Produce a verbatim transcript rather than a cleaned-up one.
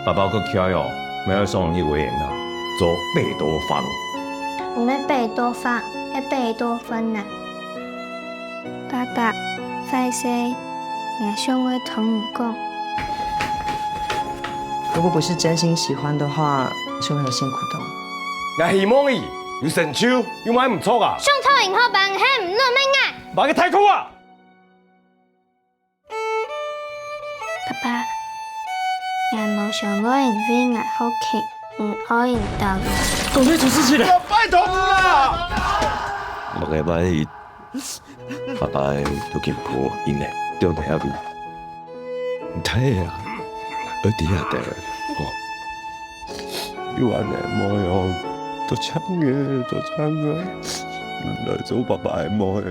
爸爸个徛哦，乜愛送一位人啊，做八道房。毋係八道房，係八道飯啊。爸爸，壞勢，𠊎想愛同你講。如果不是真心喜歡的話，是會有辛苦的哦。𠊎希望你有成就，有麼个毋著啊？想討人好，還係毋論命啊！麼个態度啊！ 爸爸，𠊎無想愛你為𠊎好奇，毋愛你等。做咩出事情了？拜託啦！麼个萬一，爸爸都見過，因為掉在下面。你睇啊，而且的，哦，有恁呢，無用，都搶个，都搶个，來做爸爸个無个。